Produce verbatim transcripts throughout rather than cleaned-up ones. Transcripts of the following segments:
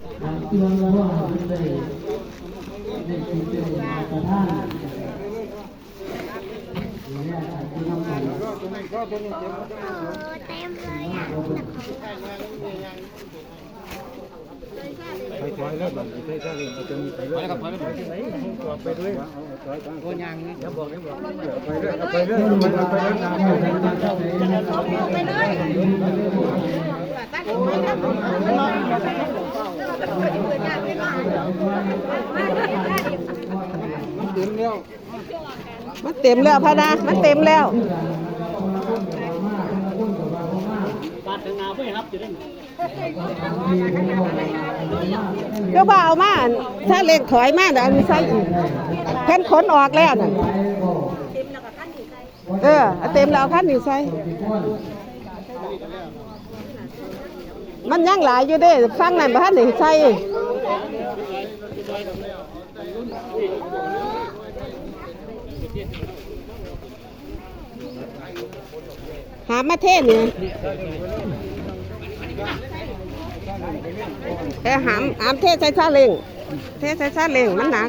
เรื่องระหว่างเพิ่นได้ได้คิดเป็นประธาน เต็มเลยอ่ะ ถอยๆเลยบัดนี้ ถอยๆเลย เอาตัวนี้ไปเลย ถอยครับ ถอยครับ ถอยไปด้วย เอา ถอยไป โอ้ย ยางนี่ เดี๋ยวบอก เดี๋ยวบอก เอาไปเลย เอาไปเลย เอาไปเลย เอาไปเลย มันเต็มแล้ว มันเต็มแล้วพะนะ มันเต็มแล้ว คือว่าเอามา ถ้าเลขถอยมาเดี๋ยวเอาใส่อีก เพิ่นขนออกแล้วนั่น เออ เอาเต็มแล้วเอาคันนี้ใส่ มันยังหลายอยู่เด้ ฟังนั่นบ่ทันได้ใส่ หามาเทนี่ เออ หาม หามเทใส่ซาเล้ง เทใส่ซาเล้ง มันหนัก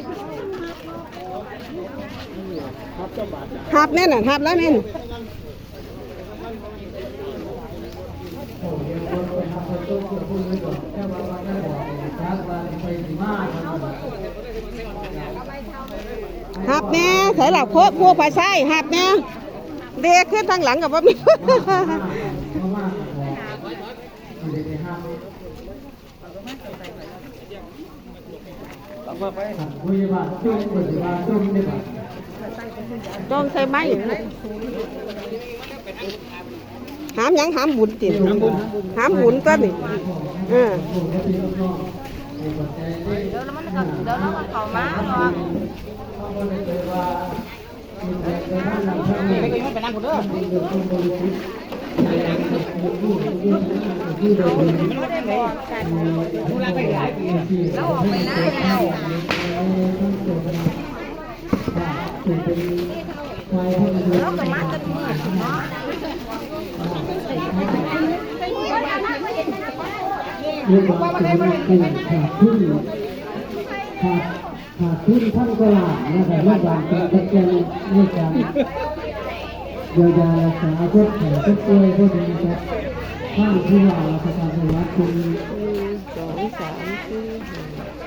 หับแน่น่ะ หับแล้วนี่ หับแน่ ใส่หลักโพด ผู้ไปใส่ หับแน่ เด็กขึ้นทางหลังกับว่ามี ต้องใส่ไม้ หามหยัง หามบุญติ หามบุญ หามบุญตัวนี้ เออ เดี๋ยวมันก็ เดี๋ยวเราก็เข้ามาเนาะ เรียกว่าเป็นผู้ขาดทุน ขาด ขาดทุนพันกว่าล้านนะครับ รัฐบาลเป็นตะแกรงในการเยียวยารักษาผู้แก่ผู้ป่วยผู้นี้ครับ ท่านผู้ว่าราชการจังหวัดคุณ หนึ่ง สอง สาม สี่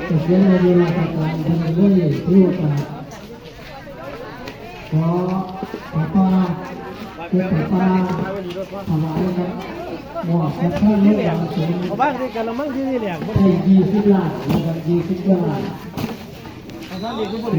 ห้า หก เกษียณอายุราชการท่านเลยที่โอกาส ขอผ้าป่า เก็บผ้าป่า ถวายครับ มอบกับท่านลูกหลานสงฆ์ เอาบ้างที่กันละมั้งที่นี่แหละ ให้ยี่สิบล้านนะครับ ยี่สิบล้าน เอาบ้างที่ก็บ่ได้